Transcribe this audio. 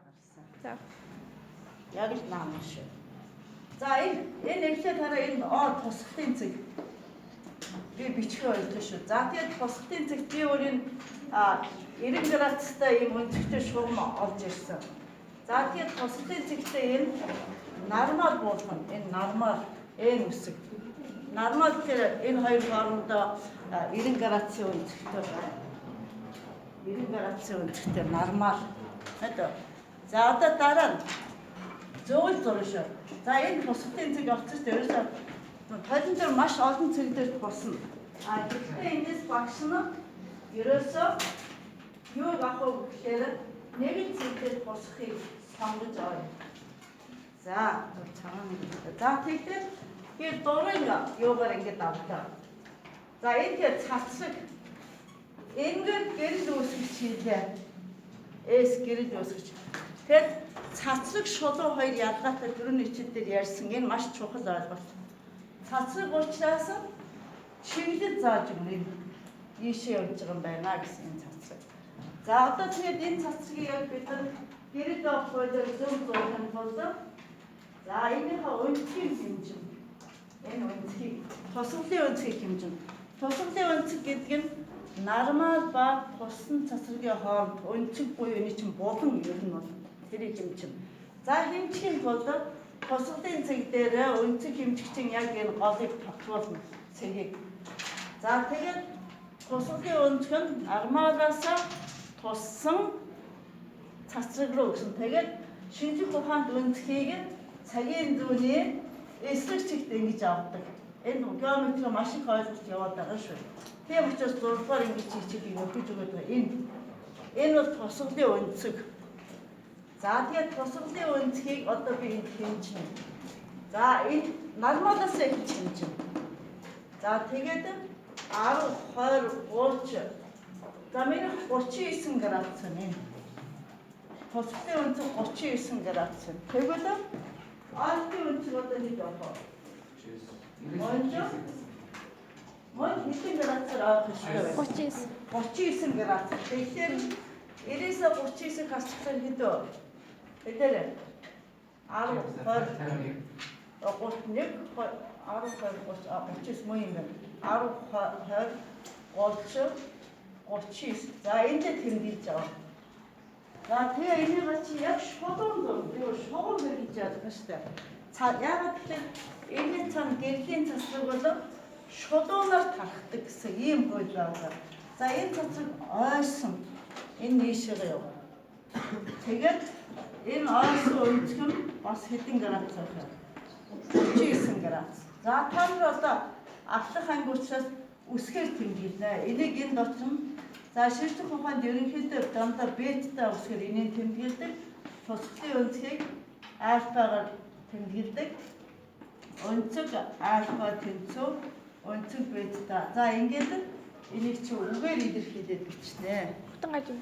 Гарсан. За. Яг л наам шүү. За, энэ эхлээд хараа, энэ О тусгалын цэг. Би бичгээ ойлоо шүү. За, тэгээд тусгалын цэг би өөр энэ 90 градустай ийм өнцөгтэй шугам олж ирсэн. За, тэгээд тусгалын цэгтээ энэ нормал буулгана. Энэ нормал N үсэг. Нормал тэр энэ хоёр хоорондоо 90 градусын өнцөгтэй байна. 90 градусын өнцөгтэй нормал. Хэдэ. За, одоо дараа нь зөөл зурна шүү. За, энэ тусгалын цэг олцсон шүү дээ. Ерөөсөө толон дээр маш олон цэг дээр тусна. А гэхдээ эндээс багш нь ерөөсөө юу авах вэ гэхээр нэг л цэг дээр тусахыг сонгож аваа. За, цагаан нэг. За, тэгэхээр би дурын юугаар ингэж авлаа. За, энэ тэр цацраг ингээд гэрэл үүсгэж хийлээ. S гэрэл үүсгэж. Тэгэхээр цацраг, шулуу хоёр ялгаатай түрүүний хичээл дээр ярьсан, энэ маш чухал ойлголт. Цацраг учраас чиглэл зааж өгнө. Ийшээ явж байгаа юм байна гэсэн энэ цацраг. За, одоо тэгээд энэ цацрагийг яг бид нар гэрэл авах хуулиар зөв зурхын тулд, за, энийхээ өнцгийг хэмжинэ. Энэ өнцгийг, тусгалын өнцгийг хэмжинэ. Тусгалын өнцөг гэдэг нь нормал ба туссан цацрагийн хооронд өнцөг буюу энэ чинь булан, ер нь бол тэрийг хэмжинэ. За, хэмжихийн тулд тусгалын цэг дээр өнцөг хэмжигчийн яг энэ голыг тогтворно, цэгийг. За, тэгээд тусгалын өнцөг нь нормалаас туссан цацраг руу гэсэн. Тэгээд шинжих ухаанд өнцгийг цагийн зүүнний эсрэг чигт ингэж авдаг. Энэ геометри маш их ойлголт яваад байгаа шүү. Тийм учраас зургаар ингэж хичээлийг өгөж өгöd байгаа. Энэ бол тусгалын өнцөг. За, тэгээд тусгалын өнцгийг одоо би энд хэмжинэ. За, энэ нормалаас эхэлж хэмжинэ. За, тэгээд 10, 20, 30. За, миний 39 градус байна. Тусгалын өнцөг 39 градус. Тэгвэл альфын өнцөг одоо хэд байх вэ? Монжо. Мөн хэдэн градусаар авах хэрэгтэй вэ? 39. 39 градус. Тэгэхээр 90-ээс 39 хасчихлаар хэд вэ? Хэдээр? 10, 20, 31, 10, 20, 30, 39 мөн юм байна. 10, 20, 30, 39. За, энд тэмдэглэж байгаа. За, тэгээ энийг чи яг шулуун зур, юу шугам хэрэгжиж байгаа шүү дээ. Яагаад гэвэл энэ цан гэрлийн цацраг бол шулуунаар тархдаг гэсэн ийм хууль байгаа. За, энэ цацраг ойсон, энэ нийшээгээ яваа. Тэгээд энэ ойсон өнцөг нь бас хэдэн градус байх вэ? 39 градус. За, та нар одоо ахлах анги учраас үсгээр тэмдэглэнэ. Энийг энэ дотор нь, за, шилжих ухаанд ерөнхийдөө дандаа бетатай үсгээр энийг тэмдэглэдэг. Тусгалын өнцгийг альфагаар тэмдэглэдэг. Өнцөг альфа тэнцүү өнцөг бета. За, ингээд энийг чи үгээр илэрхийлээд бичнэ. Бүтэн гаж юм.